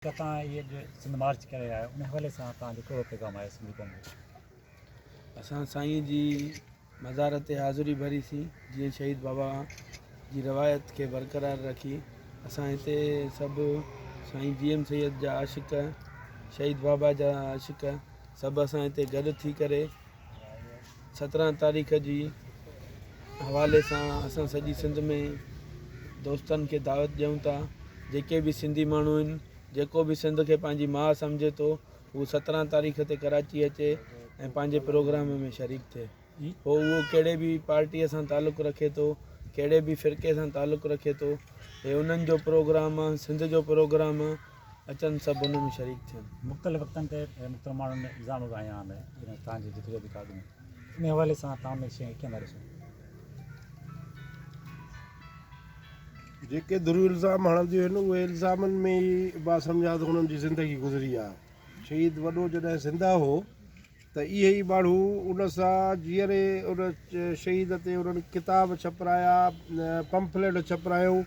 توهان هي اڄ سنڌ مارچ ڪري رهيا آهيو ان حوالي سان توهان جو ڪهڙو پيغام آهي سنڌي قوم کي؟ اسان سائين جي مزار تي حاضري ڀري سين جيئن شهيد بابا جي روايت کي برقرار رکي اسان هتي سڀ سائين جي ايم سيد جا عاشق شهيد بابا جا عاشق سڀ اسان هتي گڏ ٿي ڪري 17 تاريخ جي حوالي سان اسان سڄي سنڌ ۾ دوستن کي دعوت ڏيون ٿا جيڪي به سنڌي ماڻهو آهن جيڪو به سنڌ کي پنهنجي ماء سمجهي ٿو هو 17 تاريخ تي ڪراچي اچي ۽ پنهنجي پروگرام ۾ شريڪ ٿئي پوء اهو ڪهڙي به پارٽيء سان تعلق رکي ٿو ڪهڙي به فرقي سان تعلق رکي ٿو هي انهن جو پروگرام آهي سنڌ جو پروگرام آهي اچن سڀ ان ۾ شريڪ ٿين. مختلف وقتن تي مختلف ماڻهن الزام به هنيا آهن جڏهن توهان جي جدوجهد کان اڳ ۾ ان حوالي سان توهان ان شيء کي ڪيئن ٿا ڏسو؟ جيڪي ڌريون الزام هڻنديون آهن اهي الزامن ۾ ئي مان سمجهان ٿو انهن جي زندگي گذري آهي. شهيد وڏو جڏهن زنده هو ته اهي ئي ماڻهو ان سان جيئري ان شهيد تي انهن ڪتاب ڇپرايا، پمفليٽ ڇپرايائون،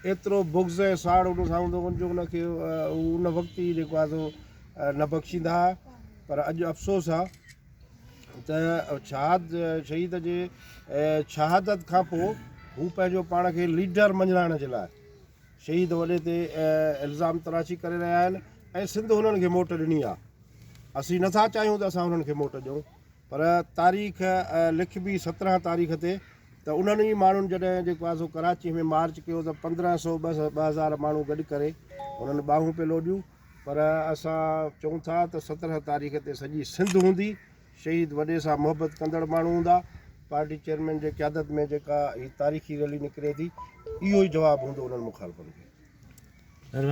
ايترو بغض ۽ ساڙ ان سان هوندو هو جو ان کي هو ان وقت ئي جيڪو آهي سو نه بخشيندا هئا پر اڄ افسوس آهي ته شهاد شهيد جي شهادت کان پوء هو پنهنجو پاڻ کي ليڊر مڃرائڻ جي لاء شهيد وڏي تي الزام تراشي ڪري رهيا آهن ۽ سنڌ هنن کي موٽ ڏني آهي اسين نٿا چاهيون ته اسان انهن کي موٽ ڏيون پر تاريخ لکبي 17 تاريخ تي ته انهن ئي ماڻهن جڏهن جيڪو آهي سو ڪراچي ۾ مارچ ڪيو ته 1500 2000 ماڻهو گڏ ڪري انهن ٻانهون پئي لوڏيون پر اسان چئون ٿا ته 17 تاريخ تي سڄي سنڌ هوندي شهيد وڏي سان محبت ڪندڙ ماڻهو هوندا، پارٽي چيئرمين جي قيادت ۾ جيڪا هي تاريخي ريلي نڪري ٿي اهو ئي جواب هوندو انهن مخالفن کي.